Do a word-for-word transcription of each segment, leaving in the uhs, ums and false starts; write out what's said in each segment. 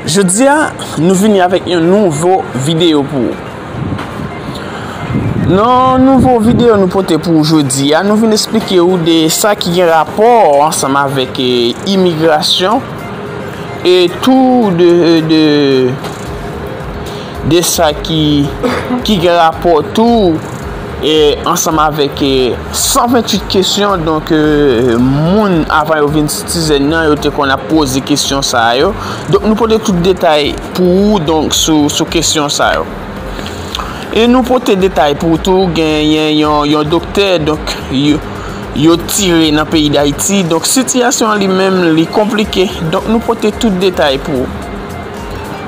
Jodi a, nou vini avèk yon nouvo videyo pou ou. Nan nouvo videyo nou pote pou ou jodi a, nou vin eksplike ou de sa ki gen rapò ansanm avèk, eh, imigrasyon e tou de, de, de sa ki, ki gen rapò tou, e, ansanm avèk, e, san venntuit kesyon, donk, e, moun avan yo vin sitizèn nan, yo te konn ap poze kesyon sa yo. Donk, nou pote tout detay pou ou, donk, sou, sou kesyon sa yo. E nou pote detay pou ou tou, genyen yon, yon doktè, donk, yo, yo tire nan peyi Dayiti. Donk, sitiyasyon an li menm, li konplike. Donk, nou pote tout detay pou ou.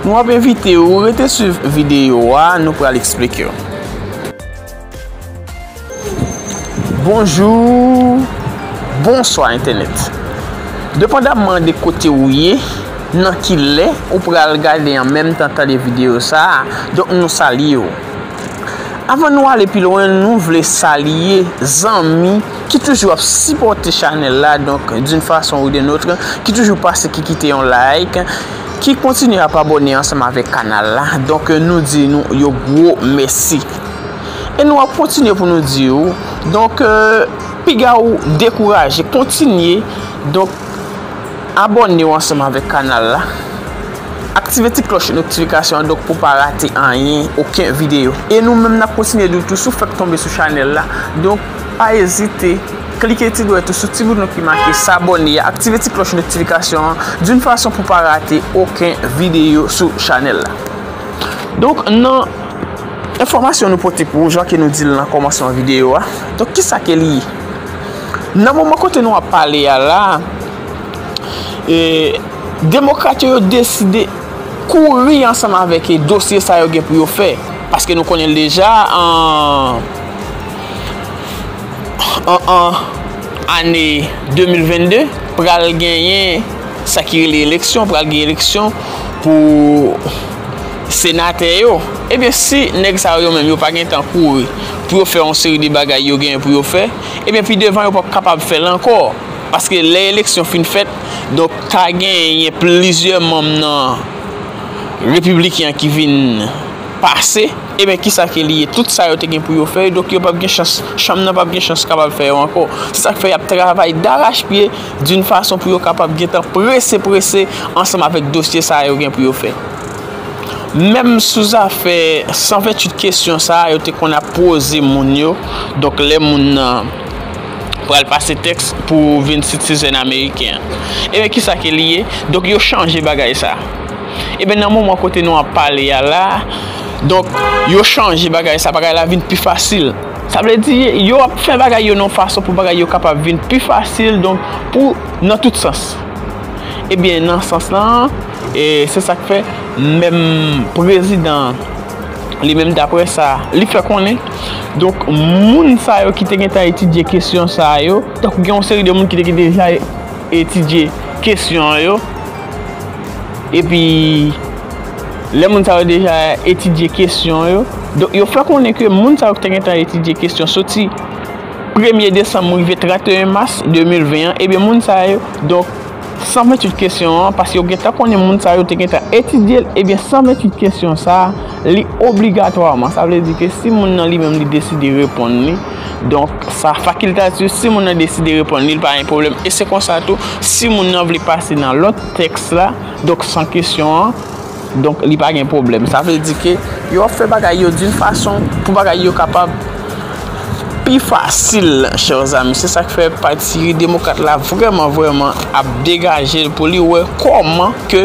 Nou ap envite ou rete swiv videyo a, nou pral eksplike w. Bonjou, bonswa entènèt. Depandamman de kote ou ye, nan ki lè ou pral gade an menm tan tande videyo sa a, donk nou salye w. Avan nou ale pi lwen, nou vle salye zanmi ki toujou ap sipòte chanèl la, donk d'une façon ou d'une autre, ki toujou pase, ki kite yon like, ki kontinye ap abòne ansanm avèk kanal la. Donk, nou di nou yo gwo mèsi. E nou ap kontinye pou nou di ou. Donk, euh, piga ou dekouraje, kontinye. Donk, abòne w ansanm avèk kanal la. Aktive ti klòch notifikasyon an, donk, pou pa rate anyen, okenn videyo. E nou menm, n ap kontinye di w tou, si w fèk tonbe sou chanèl la. Donk, pa ezite, klike ti dwèt ou sou ti bouton ki make s'abonner a, aktive ti klòch notifikasyon an, d'une façon pou pa rate okenn videyo sou chanèl la. Donk, nan enfòmasyon nou pote pou ou, jan ke nou di l nan kòmansman videyo a, donk, kisa ke li ye? Nan moman kote nou ap pale a la, e, demokrat yo, yo deside kouri ansanm avèk, e, dosye sa yo gen pou yo fè. Paske nou konnen l deja, an, an, an ane de mil vennde, pral genyen sa ki rele eleksyon, pral gen eleksyon pou senatè yo. Ebyen, si nèg sa yo, yo menm, yo pa gen tan kouri pou yo fè yon seri de bagay yo genyen pou yo fè, ebyen, pi devan, yo p ap kapab fè l ankò. Paske lè eleksyon fin fèt, donk, ta genyen plizyè manm nan Repibliken an ki vin pase. Ebyen, kisa ke li ye? Tout sa yo te gen pou yo fè, donk, yo p ap gen chans, chanm nan p ap gen chans kapab fè yo ankò. Se sa k fè y ap travay darachpye d'une façon pou yo kapab gentan prese, prese ansanm avèk dosye sa yo gen pou yo fè. Menm sou zafè san venntuit kesyon sa a, yo te konn ap poze moun yo. Donk, lè moun nan pral pase tèks pou vin sitizèn ameriken an. Ebyen, kisa ke li ye? Donk, yo chanje bagay sa. Ebyen, nan moman kote nou ap pale a la, donk, yo chanje bagay sa, bagay la vin pi fasil. Sa vle di, yo ap fè bagay yo nan yon fason pou bagay yo kapab vin pi fasil, donk, pou, nan tout sans. Ebyen, nan sans lan, e se sa k fè menm prezidan an, li menm, daprè sa li fè konnen, donk, moun sa yo ki te gentan etidye kesyon sa yo, tankou gen yon seri de moun ki te deja etidye kesyon yo, epi lè moun sa yo deja etidye kesyon yo, donk, yo fè konnen ke moun sa yo ki te gentan etidye kesyon soti premye desanm rive trannteyen mas de mil ven an, ebyen, moun sa yo, donk, san venntuit kesyon an, paske yo gentan konnen moun sa yo te gentan etidye l, ebyen, san venntuit kesyon sa a, li obligatwaman. Sa vle di ke si moun nan li menm li deside reponn li, donk, sa fakiltatif, si moun nan deside reponn li, li pa gen pwoblèm. E se konsa tou, si moun nan vle pase nan lòt tèks la, donk, san kesyon an, donk, li pa gen pwoblèm. Sa vle di ke yo ap fè bagay yo d'une façon pou bagay yo kapab pi fasil, chè zanmi. Se sa k fè Pati Demokrat la vrèman, vrèman ap degaje l pou li wè kòman ke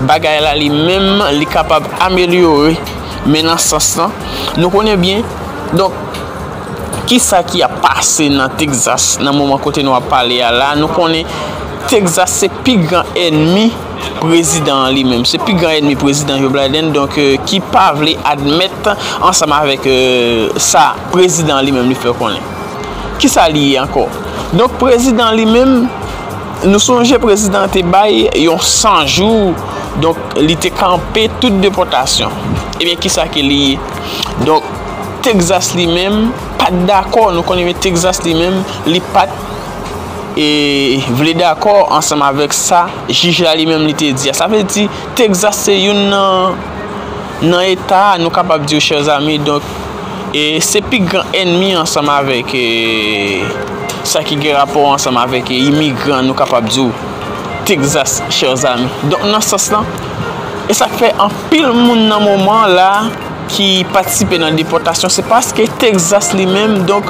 bagay la li menm li kapab amelyore. Men nan sans lan, nou konnen byen. Donk, kisa ki ap pase nan Texas nan moman kote nou ap pale a la? Nou konnen Texas se pi gran ènmi prezidan an li menm. Se pi gran ènmi prezidan Joe Biden, donk, euh, ki pa vle admèt ansanm avèk, euh, sa prezidan an li menm li fè konnen. Kisa li ye ankò? Donk, prezidan an li menm, nou sonje prezidan an te bay yon san jou, donk, li te kanpe tout depòtasyon. Ebyen, kisa ke li ye? Donk, Texas li menm pa t dakò, nou konnen, men Texas li menm, li pa t e vle dakò ansanm avèk sa jij la li menm li te di a. Sa vle di Texas se youn nan, nan eta, nou kapab di w, chè zami, donk, e se pi gran ènmi ansanm avèk, e, sa ki gen rapò ansanm avèk, e, imigran, nou kapab di w, Texas, chè zami. Donk, nan sans lan, e sa k fè anpil moun nan moman la ki patisipe nan depòtasyon, se paske Texas li menm, donk,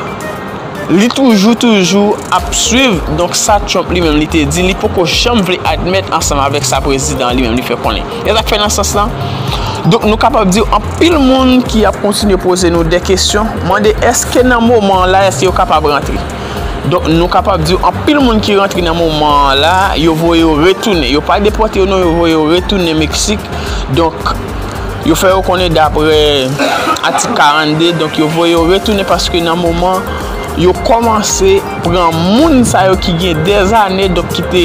li toujou, toujou ap swiv, donk, sa Trump li menm li te di, li poko janm vle admèt ansanm avèk sa prezidan an li menm li fè konnen. E sa k fè nan sans lan, donk, nou kapab di anpil moun ki ap kontinye poze nou de kesyon, mande èske nan moman an la, èske yo kapab rantre. Donk, nou kapab di anpil moun ki rantre nan moman an la, yo voye yo retounen. Yo pa depòte yo non, yo voye yo retounen Meksik. Donk, yo fè yo konnen daprè atik karannde, donk yo voye yo retounen paske nan moman yo kòmanse pran moun sa yo ki gen dèzane, donk ki te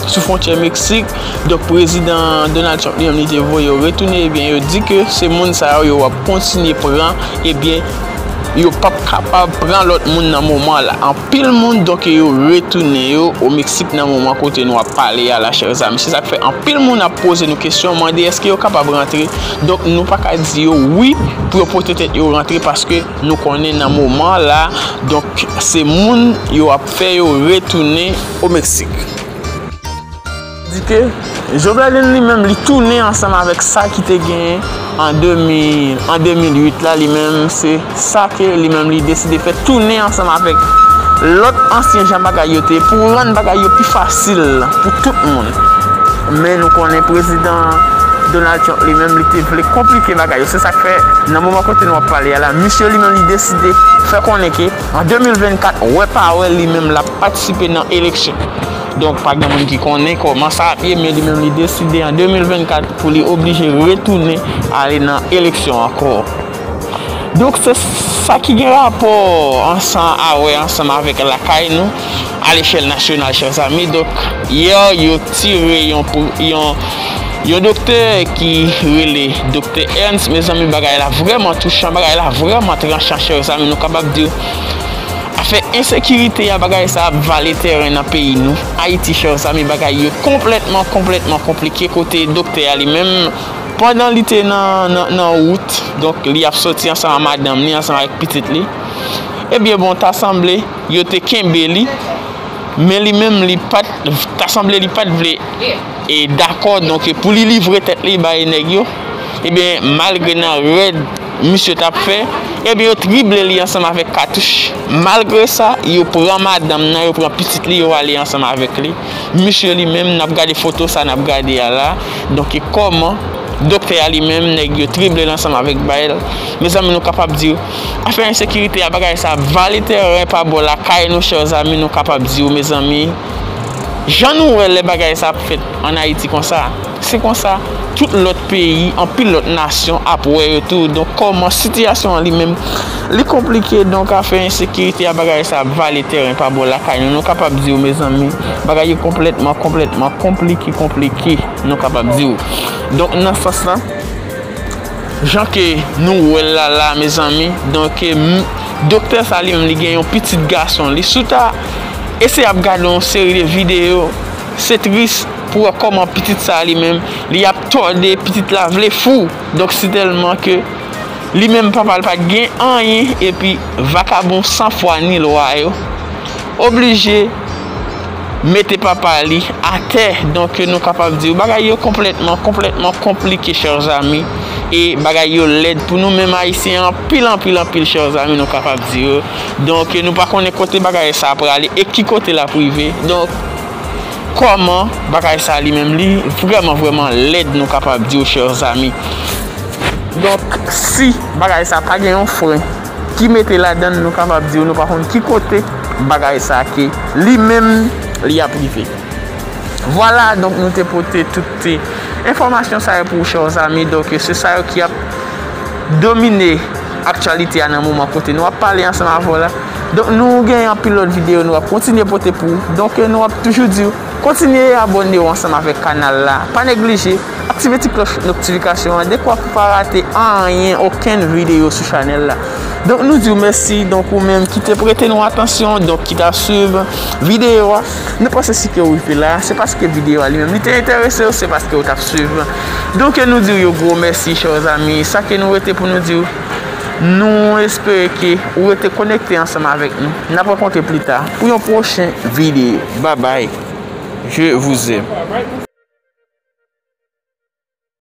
sou fwontyè Meksik. Donk, prezidan Donald Trump li menm li te voye yo retounen, ebyen, yo di ke se moun sa yo yo ap kontinye pran, ebyen, yo p ap kapab pran lòt moun nan moman la. Anpil moun, donk, yo retounen yo o Meksik nan moman kote nou ap pale a la, chè zami. Se sa k fè anpil moun ap poze nou kesyon, mande èske yo kapab rantre. Donk, nou pa ka di yo wi pou yo pote tèt yo rantre paske nou konnen nan moman la, donk, se moun yo ap fè yo retounen o Meksik. Di ke Joe Biden li menm li tounen ansanm avèk sa ki te genyen an de mil, an de mil uit la, li menm se sa ke li menm li deside fè, tounen ansanm avèk lòt ansyen jan bagay yo te ye pou rann bagay yo pi fasil pou tout moun. Men nou konnen prezidan Donald Trump li menm li te vle konplike bagay yo. Se sa k fè nan moman kote nou ap pale a la, misye li menm li deside fè konnen ke an de mil vennkat, wè pa wè, li menm l ap patisipe nan eleksyon. Donk, pa gen moun ki konnen kòman sa ap ye, men li menm li deside an de mil vennkat pou li oblije retounen ale nan eleksyon ankò. Donk, se sa ki gen rapò ansanm a wè ansanm avèk lakay nou, a lechèl nasyonal, chè zami. Donk, yè, yo tire yon, yon, yon doktè ki rele Doktè Ernst. Mezanmi, bagay la vrèman touchan, bagay la vrèman tranchan, chè zami. Nou kapab di afè ensekirite a, bagay sa ap vale teren nan peyi nou, Ayiti, chè zami. Bagay yo konplètman, konplètman konplike, kote doktè a li menm, pandan li te nan, nan, nan wout, donk, li ap soti ansanm a madanm li, ansanm avèk pitit li. Ebyen, bon, ta sanble yo te kenbe li, men li menm, li pa t, ta sanble li pa t vle, e, dakò, donk, pou li livre tèt li bay nèg yo. Ebyen, malgre nan rèd misye t ap fè, ebyen, yo trible li ansanm avèk katouch. Malgre sa, yo pran madanm nan, yo pran pitit li, yo ale ansanm avèk li. Misye li menm, n ap gade foto sa n ap gade a la. Donk, e kòman doktè a li menm, nèg yo trible l ansanm avèk bay l. Mezanmi, nou kapab di w, afè ensekirite a, bagay sa ap vale teren pa bò lakay nou, chè zami, nou kapab di w, mezanmi, jan nou wè lè bagay sa ap fèt ann Ayiti konsa, se konsa tout lòt peyi, anpil lòt nasyon ap wè yo tou. Donk, kòman sitiyasyon an li menm, li konplike. Donk, afè ensekirite a, bagay sa ap vale teren pa bò lakay nou. Nou kapab di w, mezanmi, bagay yo konplètman, konplètman konplike, konplike, nou kapab di w. Donk, nan sans lan, jan ke nou wè l la, la, mezanmi, donk, e, m, doktè sa li menm, li gen yon pitit gason li. Si w ta eseye ap gade yon seri de videyo, se tris pou wè kòman pitit sa li menm, li ap tòde, pitit la vle fou. Donk, si tèlman ke li menm papa l pa t gen anyen, epi vakabon san fwa ni lwa yo oblije mete papa li atè. Donk, nou kapab di w, bagay yo konplètman, konplètman konplike, chè zami. E bagay yo lèd pou nou menm Ayisyen, anpil, anpil, anpil, chè zami, nou kapab di w. Donk, nou pa konnen kote bagay sa a prale e ki kote l ap rive. Donk, kòman bagay sa a li menm, li vrèman, vrèman lèd, nou kapab di w, chè zami. Donk, si bagay sa pa gen yon fren ki mete ladan l, nou kapab di w, nou pa konn ki kote bagay sa ke li menm li ap rive. Vwala, donk, nou te pote tout, e, enfòmasyon sa yo pou w, chè zami. Donk, se sa yo ki ap domine aktyalite a nan moman kote nou ap pale ansanm avè w la. Donk, nou gen anpil lòt videyo nou ap kontinye pote pou ou. Donk, nou ap toujou di w, Kontinye abòne w ansanm avèk kanal la. Pa neglije aktive ti klòch notifikasyon an dekwa pou pa rate anyen, okenn videyo sou chanèl la. Donk nou di w mèsi. Donk ou menm ki te prete nou atansyon, donk ki t ap swiv videyo a, nou panse si ke w rive la, se paske videyo a li menm li te enterese w, se paske w t ap swiv. Donk nou di w yon gwo mèsi, chè zanmi. Sa ke nou rete pou nou di w, nou espere ke ou rete konekte ansanm avèk nou. N ap rankontre pli ta pou yon pwochen videyo. Babay. Je vous aime.